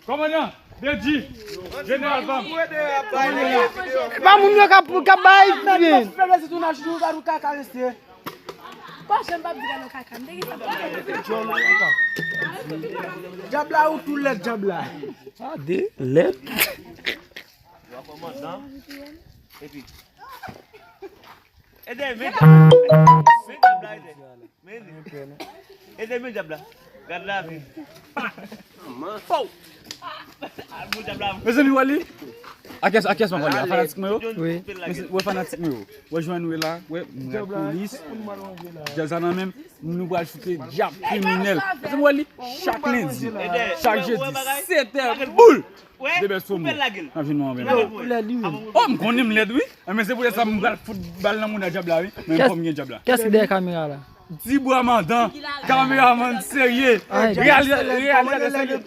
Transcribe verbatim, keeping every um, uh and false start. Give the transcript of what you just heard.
Kòmandan, Dedji, jeneral pa m. E pa moun yo k ap bay men. Pòch m p ap di gade kaka. M te gen sa. Djab la ou tou lèd djab la. A de lèd. Ede men djab la. Men djab la, ede. Men djab la. Gad la vi. Fow. Al bon djab la. Mezanmi, wè li. A kiyès, a kiyès mwen pale? A fanatik mwen yo? Wi. Mezanmi, wè fanatik mwen yo. Wè jwenn wè la, wè m rad polis. Djab sa nan men m, nou pral foute djab kriminèl. Mezanmi, wè li. Chak lendi, chak jedi, sèt è boul. Debès pou mwen. N ap jwenn mwen menm. Oh, m konnen m lèd wi. Men se poutèt sa m pral fout bal nan mouda djab la wi. Men m fò m gen djab la. Kiyès ki dèyè kamera la? Dibwa mandan, kameramann serye, reyalizatè serye.